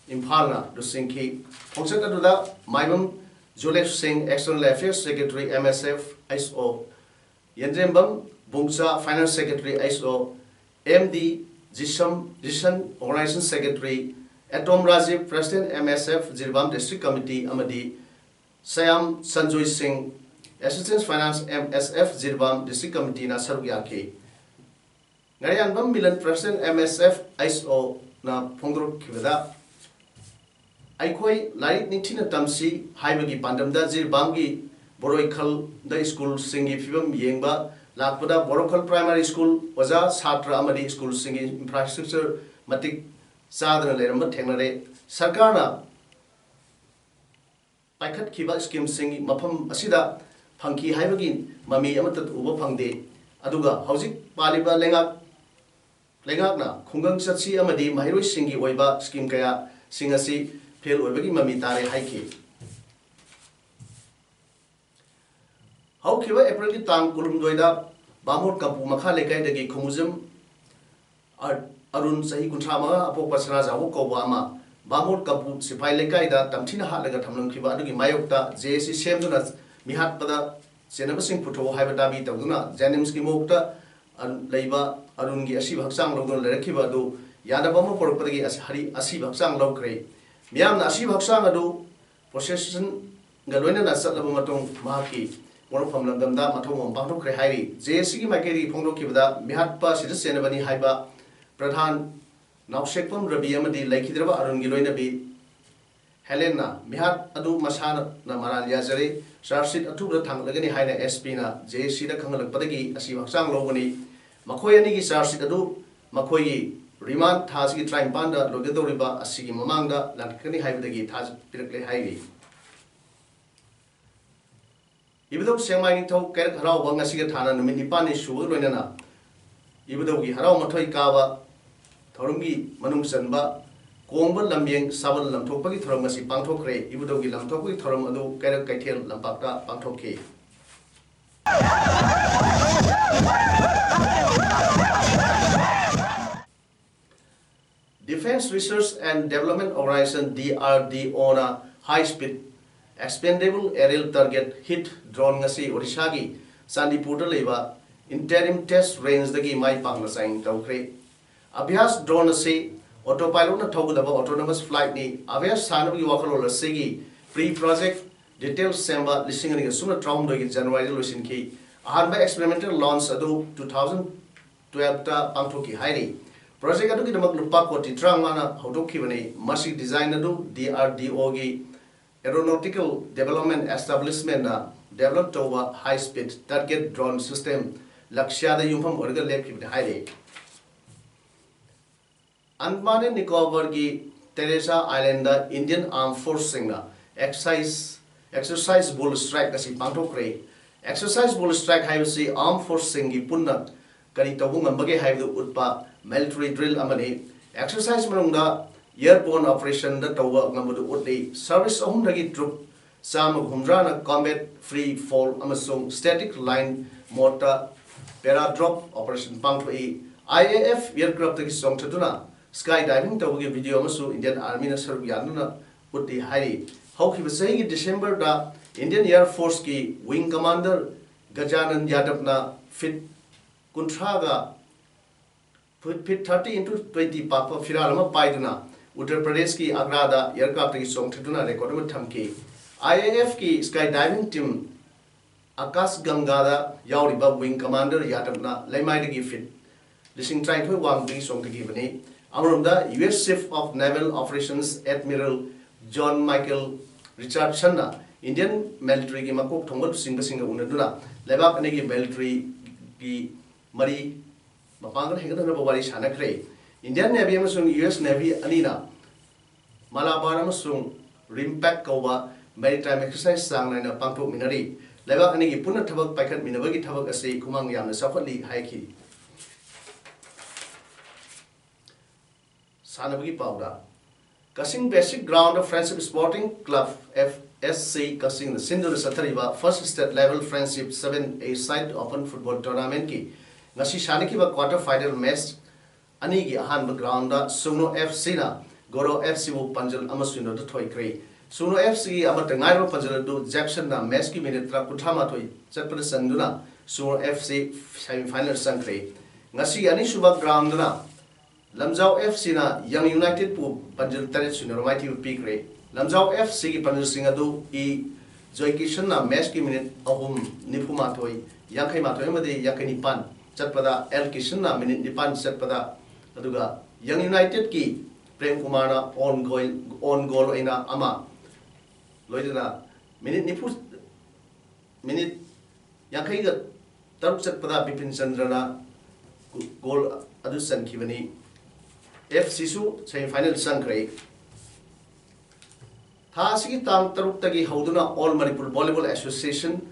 ꯏꯝꯐꯥꯜꯅ ꯂꯨꯆꯤꯡꯈꯤ꯫ ꯈꯣꯡꯆꯠ ꯑꯗꯨꯗ ꯃꯥꯏꯕꯝ ꯖꯣꯂꯦꯐ ꯁꯤꯡ, external affairs secretary M S F H O, Yendrembam Bungcha, finance secretary H O, M D Jisam, Jison, organization secretary, Atom Rajiv, president M S F Jiribam district committee, ꯑꯃꯗꯤ ꯁꯌꯥꯝ ꯁꯟꯖꯣꯏ ꯁꯤꯡ, assistant finance M S F Jiribam district committeeꯅ ꯁꯔꯨꯛ ꯌꯥꯈꯤ꯫ ꯉꯥꯔꯤꯌꯥꯟꯕꯝ Milan, president M S F H O ꯅ ꯐꯣꯡꯗꯣꯔꯛꯈꯤꯕꯗ, ꯑꯩꯈꯣꯏ ꯂꯥꯏꯔꯤꯛ ꯅꯤꯡꯊꯤꯅ ꯇꯝꯁꯤ ꯍꯥꯏꯕꯒꯤ ꯄꯥꯟꯗꯝꯗ ꯖꯤꯔꯤꯕꯥꯝꯒꯤ ꯕꯣꯔꯣꯏꯈꯜꯗ ꯁ꯭ꯀꯨꯜꯁꯤꯡꯒꯤ ꯐꯤꯕꯝ ꯌꯦꯡꯕ ꯂꯥꯛꯄꯗ, ꯕꯣꯔꯣꯈꯜ primary school ꯑꯣꯖꯥ, ꯁꯥꯇ꯭ꯔ ꯑꯃꯗꯤ ꯁ꯭ꯀꯨꯜꯁꯤꯡꯒꯤ infrastructure ꯃꯇꯤꯛ ꯆꯥꯗꯅ ꯂꯩꯔꯝꯕ ꯊꯦꯡꯅꯔꯦ꯫ ꯁꯔꯀꯥꯔꯅ ꯄꯥꯏꯈꯠꯈꯤꯕ ꯁ꯭ꯀꯤꯝꯁꯤꯡ ꯃꯐꯝ ꯑꯁꯤꯗ ꯐꯪꯈꯤ ꯍꯥꯏꯕꯒꯤ ꯃꯃꯤ ꯑꯃꯠꯇ ꯎꯕ ꯐꯪꯗꯦ꯫ ꯑꯗꯨꯒ ꯍꯧꯖꯤꯛ ꯄꯥꯜꯂꯤꯕ ꯂꯩꯉꯥꯛ, ꯂꯩꯉꯥꯛꯅ ꯈꯨꯡꯒꯪ ꯆꯠꯁꯤ ꯑꯃꯗꯤ ꯃꯍꯩꯔꯣꯏꯁꯤꯡꯒꯤ ꯑꯣꯏꯕ ꯁ꯭ꯀꯤꯝ ꯀꯌꯥꯁꯤꯡ ꯑꯁꯤ ꯐꯦꯜ ꯑꯣꯏꯕꯒꯤ ꯃꯃꯤ ꯇꯥꯔꯦ ꯍꯥꯏꯈꯤ꯫ ꯍꯧꯈꯤꯕ ꯑꯦꯄ꯭ꯔꯤꯜꯒꯤ ꯇꯥꯡ ꯀꯨꯟꯍꯨꯝꯗꯣꯏꯗ ꯕꯥꯃꯣꯠ ꯀꯝꯄꯨ ꯃꯈꯥ ꯂꯩꯀꯥꯏꯗꯒꯤ ꯈꯨꯃꯨꯖꯝ ꯑ-, ꯑꯔꯨꯟ, ꯆꯍꯤ ꯀꯨꯟꯊ꯭ꯔꯥ ꯃꯉꯥ, ꯑꯄꯣꯛꯄ ꯁꯅꯥꯖꯥꯎꯕ ꯀꯧꯕ ꯑꯃ ꯕꯥꯃꯣꯠ ꯀꯝꯄꯨ ꯁꯤꯐꯥꯏ ꯂꯩꯀꯥꯏꯗ ꯇꯝꯊꯤꯅ ꯍꯥꯠꯂꯒ ꯊꯝꯂꯝꯈꯤꯕ ꯑꯗꯨꯒꯤ ꯃꯥꯌꯣꯛꯇ J A C ꯁꯦꯝꯗꯨꯅ ꯃꯤꯍꯥꯠꯄꯗ ꯆꯦꯟꯅꯕꯁꯤꯡ ꯄꯨꯊꯣꯛꯎ ꯍꯥꯏꯕ ꯗꯥꯕꯤ ꯇꯧꯗꯨꯅ ꯖꯦꯅꯤꯝꯁꯀꯤ ꯃꯣꯔꯒꯇ ꯑ-, ꯂꯩꯕ ꯑꯔꯨꯟꯒꯤ ꯑꯁꯤꯕ ꯍꯛꯆꯥꯡ ꯂꯧꯗꯨꯅ ꯂꯩꯔꯛꯈꯤꯕ ꯑꯗꯨ ꯌꯥꯗꯕ ꯑꯃ ꯄꯨꯔꯛꯄꯗꯒꯤ ꯑꯁ-, ꯍꯔꯤ-, ꯑꯁꯤꯕ ꯍꯛꯆꯥꯡ ꯂꯧꯈ꯭ꯔꯦ꯫ ꯃꯤꯌꯥꯝꯅ ꯑꯁꯤꯕ ꯍꯛꯆꯥꯡ ꯑꯗꯨ ꯄ꯭ꯔꯣꯁꯦꯁꯟꯒ ꯂꯣꯏꯅꯅ ꯆꯠꯂꯕ ꯃꯇꯨꯡ ꯃꯍꯥꯛꯀꯤ ꯄꯣꯛꯅꯐꯝ ꯂꯝꯗꯝꯗ ꯃꯊꯧ ꯃꯉꯝ ꯄꯥꯡꯊꯣꯛꯈ꯭ꯔꯦ ꯍꯥꯏꯔꯤ꯫ J A Cꯒꯤ ꯃꯥꯏꯀꯩꯗꯒꯤ ꯐꯣꯡꯗꯣꯛꯈꯤꯕꯗ ꯃꯤꯍꯥꯠꯄ ꯑꯁꯤꯗ ꯆꯦꯟꯅꯕꯅꯤ ꯍꯥꯏꯕ ꯄ꯭ꯔꯙꯥꯟ ꯅꯥꯎꯁꯦꯛꯄꯝ ꯔꯕꯤ ꯑꯃꯗꯤ ꯂꯩꯈꯤꯗ꯭ꯔꯕ ꯑꯔꯨꯟꯒꯤ ꯂꯣꯏꯅꯕꯤ ꯍꯦꯂꯦꯟꯅ ꯃꯤꯍꯥꯠ ꯑꯗꯨ ꯃꯁꯥꯅ ꯃꯔꯥꯜ ꯌꯥꯖꯔꯦ, ꯆꯥꯔꯖꯁꯤꯠ ꯑꯊꯨꯕꯗ ꯊꯥꯡꯒꯠꯂꯒꯅꯤ ꯍꯥꯏꯅ S Pꯅ J A Cꯗ ꯈꯪꯍꯜꯂꯛꯄꯗꯒꯤ ꯑꯁꯤꯕ ꯍꯛꯆꯥꯡ ꯂꯧꯕꯅꯤ꯫ ꯃꯈꯣꯏ ꯑꯅꯤꯒꯤ ꯆꯥꯔꯖꯁꯤꯠ ꯑꯗꯨ ꯃꯈꯣꯏꯒꯤ ꯔꯤꯃꯥꯟ ꯊꯥ ꯑꯁꯤꯒꯤ ꯇꯔꯥꯅꯤꯄꯥꯟꯗ ꯂꯣꯏꯒꯗꯧꯔꯤꯕ ꯑꯁꯤꯒꯤ ꯃꯃꯥꯡꯗ ꯂꯥꯛꯀꯅꯤ ꯍꯥꯏꯕꯗꯒꯤ ꯊꯥꯖ ꯄꯤꯔꯛꯂꯦ ꯍꯥꯏꯔꯤ꯫ ꯏꯕꯨꯙꯧ ꯁꯦꯡꯃꯥꯏ ꯅꯤꯡꯊꯧ ꯀꯩꯔꯛ ꯍꯔꯥꯎꯕ ꯉꯁꯤꯒ ꯊꯥꯅ ꯅꯨꯃꯤꯠ ꯅꯤꯄꯥꯜꯅꯤ ꯁꯨꯕꯒ ꯂꯣꯏꯅꯅ ꯏꯕꯨꯙꯧꯒꯤ ꯍꯔꯥꯎ ꯃꯊꯣꯏ ꯀꯥꯕ ꯊꯧꯔꯝꯒꯤ ꯃꯅꯨꯡ ꯆꯟꯕ ꯀꯣꯡꯕ ꯂꯝꯌꯦꯡ ꯁꯥꯕꯜ ꯂꯝꯊꯣꯛꯄꯒꯤ ꯊꯧꯔꯝ ꯉꯁꯤ ꯄꯥꯡꯊꯣꯛꯈ꯭ꯔꯦ꯫ ꯏꯕꯨꯙꯧꯒꯤ ꯂꯝꯊꯣꯛꯄꯒꯤ ꯊꯧꯔꯝ ꯑꯗꯨ ꯀꯩꯔꯛ ꯀꯩꯊꯦꯜ ꯂꯝꯄꯥꯛꯇ ꯄꯥꯡꯊꯣꯛꯈꯤ꯫ Defence Research and Development Organisation, D R D O ꯅ High Speed Expandable Aerial Target Hit Drone ꯉꯁꯤ ꯑꯣꯔꯤꯁꯥꯒꯤ ꯆꯥꯟꯗꯤꯄꯨꯔꯗ ꯂꯩꯕ Interim Test Range ꯗꯒꯤ ꯃꯥꯏ ꯄꯥꯛꯅ ꯆꯥꯡꯌꯦꯡ ꯇꯧꯈ꯭ꯔꯦ꯫ ꯑꯚ꯭ꯌꯥꯁ drone ꯑꯁꯤ autopilot ꯅ ꯊꯧꯒꯗꯕ autonomous flight ꯅꯤ꯫ ꯑꯚ꯭ꯌꯥꯁ ꯁꯥꯟꯅꯕꯒꯤ ꯋꯥꯈꯜꯂꯣꯟ ꯑꯁꯤꯒꯤ pre project details ꯁꯦꯝꯕ ꯂꯤꯁꯤꯡ ꯑꯅꯤꯒ ꯁꯨꯞꯅ ꯇꯔꯥꯍꯨꯝꯗꯣꯏꯒꯤ January ꯗ ꯂꯣꯏꯁꯤꯟꯈꯤ꯫ ꯑꯍꯥꯟꯕ experimental launch ꯑꯗꯨ two thousand twelve ꯇ ꯄꯥꯡꯊꯣꯛꯈꯤ ꯍꯥꯏꯔꯤ꯫ Project ꯑꯗꯨꯒꯤꯗꯃꯛ ꯂꯨꯄꯥ ꯀꯣꯇꯤ ꯇꯔꯥꯃꯉꯥꯅ ꯍꯧꯗꯣꯛꯈꯤꯕꯅꯤ꯫ ꯃꯁꯤꯒꯤ design ꯑꯗꯨ D R D O ꯒꯤ Aeronautical Development Establishment ꯅ develop ꯇꯧꯕ high speed target drone system ꯂꯛꯁ꯭ꯌꯥꯗ ꯌꯨꯝꯐꯝ ꯑꯣꯏꯔꯒ ꯂꯦꯞꯈꯤꯕꯅꯤ ꯍꯥꯏꯔꯤ꯫ ꯑꯟꯗꯃꯥꯟ ꯑꯦꯟ ꯅꯤꯀꯣꯕꯔꯒꯤ ꯇꯦꯔꯦꯁꯥ Island ꯗ Indian Armed Force ꯁꯤꯡꯅ exercise, exercise bull strike ꯑꯁꯤ ꯄꯥꯡꯊꯣꯛꯈ꯭ꯔꯦ꯫ Exercise bull strike ꯍꯥꯏꯕꯁꯤ Armed Force ꯁꯤꯡꯒꯤ ꯄꯨꯟꯅ ꯀꯔꯤ ꯇꯧꯕ ꯉꯝꯕꯒꯦ ꯍꯥꯏꯕꯗꯨ ꯎꯠꯄ military drill ꯑꯃꯅꯤ꯫ Exercise ꯃꯅꯨꯡꯗ airborne operation ꯗ ꯇꯧꯕ ꯉꯝꯕꯗꯨ ꯎꯠꯂꯤ꯫ Service ꯑꯍꯨꯝꯗꯒꯤ troop ꯆꯥꯝꯃꯒ ꯍꯨꯝꯗ꯭ꯔꯥꯅ combat free fall ꯑꯃꯁꯨꯡ static line mode ꯇ paradrop operation ꯄꯥꯡꯊꯣꯛꯏ꯫ I A F aircraft ꯇꯒꯤ ꯆꯣꯡꯊꯗꯨꯅ sky diving ꯇꯧꯕꯒꯤ video ꯑꯃꯁꯨ Indian Army ꯅ ꯁꯔꯨꯛ ꯌꯥꯗꯨꯅ ꯎꯠꯂꯤ ꯍꯥꯏꯔꯤ꯫ ꯍꯧꯈꯤꯕ ꯆꯍꯤꯒꯤ December ꯗ Indian Air Force ꯀꯤ wing commander ꯒꯖꯥꯅꯟ ꯌꯥꯗꯕꯅ feet ꯀꯨꯟꯊ꯭ꯔꯥꯒ, feet thirty into twenty ꯄꯥꯛꯄ ꯐꯤꯔꯥꯜ ꯑꯃ ꯄꯥꯏꯗꯨꯅ ꯎꯠꯇꯔ ꯄ꯭ꯔꯗꯦꯁꯀꯤ ꯑꯒ꯭ꯔꯥꯗ aircraft ꯇꯒꯤ ꯆꯣꯡꯊꯗꯨꯅ record ꯑꯃ ꯊꯝꯈꯤ꯫ I A F ꯀꯤ sky diving team ꯑꯀꯥꯁ ꯒꯪꯒꯥꯗ ꯌꯥꯎꯔꯤꯕ wing commander ꯌꯥꯗꯕꯅ ꯂꯩꯃꯥꯏꯗꯒꯤ feet ꯂꯤꯁꯤꯡ ꯇꯔꯥꯅꯤꯊꯣꯏ ꯋꯥꯡꯕꯗꯒꯤ ꯆꯣꯡꯊꯈꯤꯕꯅꯤ꯫ ꯑꯃꯔꯣꯝꯗ, U S Chief of Naval Operations Admiral John Michael Richardson ꯅ Indian military ꯒꯤ ꯃꯀꯣꯛ ꯊꯣꯡꯕ ꯂꯨꯆꯤꯡꯕꯁꯤꯡꯒ ꯎꯅꯗꯨꯅ ꯂꯩꯕꯥꯛ ꯑꯅꯤꯒꯤ military ꯒꯤ ꯃꯔꯤ ꯃꯄꯥꯡꯒꯜ ꯍꯦꯟꯒꯠꯍꯟꯅꯕ ꯋꯥꯔꯤ ꯁꯥꯟꯅꯈ꯭ꯔꯦ꯫ Indian Navy ꯑꯃꯁꯨꯡ U S Navy ꯑꯅꯤꯅ ꯃꯥꯂꯥꯕꯥꯔ ꯑꯃꯁꯨꯡ ꯔꯤꯝꯄꯦꯛ ꯀꯧꯕ maritime exercise ꯆꯥꯡ ꯅꯥꯏꯅ ꯄꯥꯡꯊꯣꯛꯃꯤꯟꯅꯔꯤ꯫ ꯂꯩꯕꯥꯛ ꯑꯅꯤꯒꯤ ꯄꯨꯟꯅ ꯊꯕꯛ ꯄꯥꯏꯈꯠꯃꯤꯟꯅꯕꯒꯤ ꯊꯕꯛ ꯑꯁꯤ ꯈꯨꯃꯥꯡ ꯌꯥꯝꯅ ꯆꯥꯎꯈꯠꯂꯤ ꯍꯥꯏꯈꯤ꯫ ꯁꯥꯟꯅꯕꯒꯤ ꯄꯥꯎꯗ, Kakching basic ground Friendship Sporting Club, F S C, ꯀꯛꯆꯤꯡꯅ ꯁꯤꯟꯗꯨꯅ ꯆꯠꯊꯔꯤꯕ First State Level Friendship Seven A Side Open Football Tournamentꯀꯤ ꯉꯁꯤ ꯁꯥꯟꯅꯈꯤꯕ quarter final match ꯑꯅꯤꯒꯤ ꯑꯍꯥꯟꯕ ꯒ꯭ꯔꯥꯎꯟꯗ ꯁꯨꯡꯅꯣ F Cꯅ ꯒꯣꯔꯣ F Cꯕꯨ ꯄꯥꯟꯖꯜ ꯑꯃ ꯁꯨꯏꯅꯣꯗ ꯊꯣꯏꯈ꯭ꯔꯦ꯫ ꯁꯨꯡꯅꯣ F Cꯒꯤ ꯑꯃꯠꯇ ꯉꯥꯏꯔꯕ ꯄꯥꯟꯖꯜ ꯑꯗꯨ ꯖꯦꯛꯁꯟꯅ ꯃꯦꯆꯀꯤ ꯃꯤꯅꯤꯠ ꯇꯔꯥ ꯀꯨꯟꯊ꯭ꯔꯥ ꯃꯥꯊꯣꯏ ꯆꯠꯄꯗ ꯆꯟꯗꯨꯅ ꯁꯨꯡꯅꯣ F C semifinal ꯆꯪꯈ꯭ꯔꯦ꯫ ꯉꯁꯤꯒꯤ ꯑꯅꯤꯁꯨꯕ ꯒ꯭ꯔꯥꯎꯟꯗꯅ ꯂꯝꯖꯥꯎ F Cꯅ ꯌꯪ ꯌꯨꯅꯥꯏꯇꯦꯗꯄꯨ ꯄꯥꯟꯖꯜ ꯇꯔꯦꯠ ꯁꯨꯏꯅꯣꯗ ꯃꯥꯏꯊꯤꯕ ꯄꯤꯈ꯭ꯔꯦ꯫ ꯂꯝꯖꯥꯎ F Cꯒꯤ ꯄꯥꯟꯖꯜꯁꯤꯡ ꯑꯗꯨ ꯏ ꯖꯣꯏ ꯀꯤꯁꯟꯅ ꯃꯦꯆꯀꯤ ꯃꯤꯅꯤꯠ ꯑꯍꯨꯝ, ꯅꯤꯐꯨ ꯃꯥꯊꯣꯏ, ꯌꯥꯡꯈꯩ ꯃꯥꯊꯣꯏ ꯑꯃꯗꯤ ꯌꯥꯡꯈꯩ ꯅꯤꯄꯥꯟ ꯆꯠꯄꯗ, ꯑꯦꯜ ꯀꯤꯁꯟꯅ ꯃꯤꯅꯤꯠ ꯅꯤꯄꯥꯟ ꯆꯠꯄꯗ, ꯑꯗꯨꯒ ꯌꯪ ꯌꯨꯅꯥꯏꯇꯦꯗꯀꯤ ꯄ꯭ꯔꯦꯝ ꯀꯨꯃꯥꯔꯅ ꯑꯣꯟ ꯒꯣꯜ, ꯑꯣꯟ ꯒꯣꯜ ꯑꯣꯏꯅ ꯑꯃ, ꯂꯣꯏꯅꯅ ꯃꯤꯅꯤꯠ ꯅꯤꯐꯨ, ꯃꯤꯅꯤꯠ ꯌꯥꯡꯈꯩꯒ ꯇꯔꯨꯛ ꯆꯠꯄꯗ ꯕꯤꯄꯤꯟ ꯆꯟꯗ꯭ꯔꯅ ꯒꯣꯜ ꯑꯗꯨ ꯆꯟꯈꯤꯕꯅꯤ꯫ F Cꯁꯨ semifinal ꯆꯪꯈ꯭ꯔꯦ꯫ ꯊꯥ ꯑꯁꯤꯒꯤ ꯇꯥꯡ ꯇꯔꯨꯛꯇꯒꯤ ꯍꯧꯗꯨꯅ All Manipur Volleyball Association,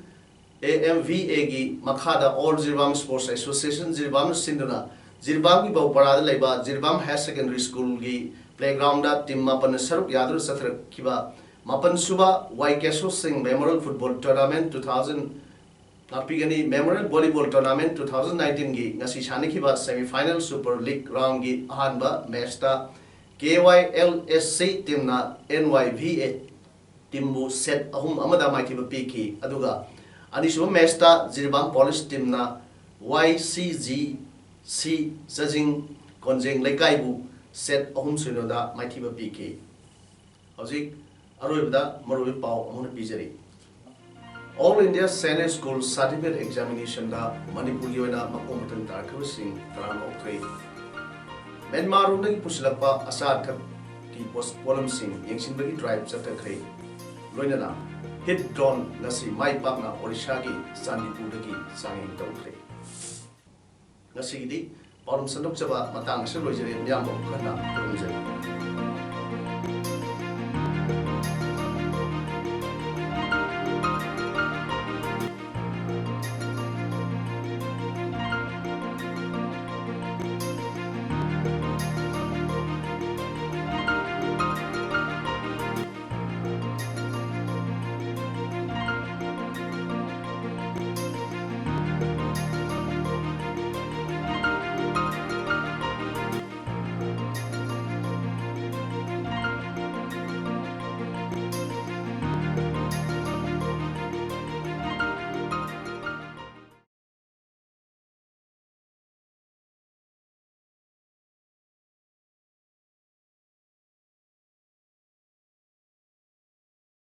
A M V Aꯒꯤ ꯃꯈꯥꯗ All Jiribam Sports Association, ꯖꯤꯔꯤꯕꯥꯝꯅ ꯁꯤꯟꯗꯨꯅ ꯖꯤꯔꯤꯕꯥꯝꯒꯤ ꯕꯧꯄꯔꯥꯗ ꯂꯩꯕ ꯖꯤꯔꯤꯕꯥꯝ Higher Secondary Schoolꯒꯤ playgroundꯗ team ꯃꯥꯄꯟꯅ ꯁꯔꯨꯛ ꯌꯥꯗꯨꯅ ꯆꯠꯊꯔꯛꯈꯤꯕ ꯃꯥꯄꯟ ꯁꯨꯕ ꯋꯥꯏ ꯀꯦꯁꯣ ꯁꯤꯡ Memorial Football Tournament two thousand, ꯉꯥꯛꯄꯤꯒꯅꯤ, Memorial Volleyball Tournament two thousand nineteenꯒꯤ ꯉꯁꯤ ꯁꯥꯟꯅꯈꯤꯕ semifinal Super League roundꯒꯤ ꯑꯍꯥꯟꯕ matchꯇ K Y L S C teamꯅ N Y V A teamꯕꯨ set ꯑꯍꯨꯝ ꯑꯃꯗ ꯃꯥꯏꯊꯤꯕ ꯄꯤꯈꯤ꯫ ꯑꯗꯨꯒ ꯑꯅꯤꯁꯨꯕ matchꯇ Jiribam Police teamꯅ Y C G C ꯆꯥꯖꯤꯡ ꯀꯣꯟꯖꯦꯡ ꯂꯩꯀꯥꯏꯕꯨ set ꯑꯍꯨꯝ ꯁꯨꯏꯅꯣꯗ ꯃꯥꯏꯊꯤꯕ ꯄꯤꯈꯤ꯫ ꯍꯧꯖꯤꯛ ꯑꯔꯣꯏꯕꯗ ꯃꯔꯨꯑꯣꯏꯕ ꯄꯥꯎ ꯑꯃꯨꯛ ꯍꯟꯅ ꯄꯤꯖꯔꯤ꯫ All India Senior School Certificate Examinationꯗ ꯃꯅꯤꯄꯨꯔꯒꯤ ꯑꯣꯏꯅ ꯃꯈꯣꯡ ꯃꯊꯪ ꯇꯥꯔꯛꯈꯤꯕꯁꯤꯡ ꯇꯔꯥꯃꯉꯥ ꯑꯣꯛꯈ꯭ꯔꯦ꯫ ꯃ꯭ꯌꯥꯟꯃꯥꯔꯔꯣꯝꯗꯒꯤ ꯄꯨꯁꯤꯜꯂꯛꯄ ꯑꯆꯥ ꯑꯊꯛꯀꯤ ꯄꯣꯠ-, ꯄꯣꯠꯂꯝꯁꯤꯡ ꯌꯦꯡꯁꯤꯟꯕꯒꯤ drive ꯆꯠꯊꯈ꯭ꯔꯦ꯫ ꯂꯣꯏꯅꯅ hit drone ꯉꯁꯤ ꯃꯥꯏ ꯄꯥꯛꯅ ꯑꯣꯔꯤꯁꯥꯒꯤ ꯆꯥꯟꯗꯤꯄꯨꯔꯗꯒꯤ ꯆꯥꯡꯌꯦꯡ ꯇꯧꯈ꯭ꯔꯦ꯫ ꯉꯁꯤꯒꯤꯗꯤ ꯄꯥꯎꯗꯝ ꯁꯟꯗꯣꯛꯆꯕ ꯃꯇꯥꯡ ꯑꯁꯤꯗ ꯂꯣꯏꯖꯔꯦ꯫ ꯃꯤꯌꯥꯝꯕꯨ ꯑꯃꯨꯛ ꯍꯟꯅ ꯈꯨꯔꯨꯝꯖꯔꯤ꯫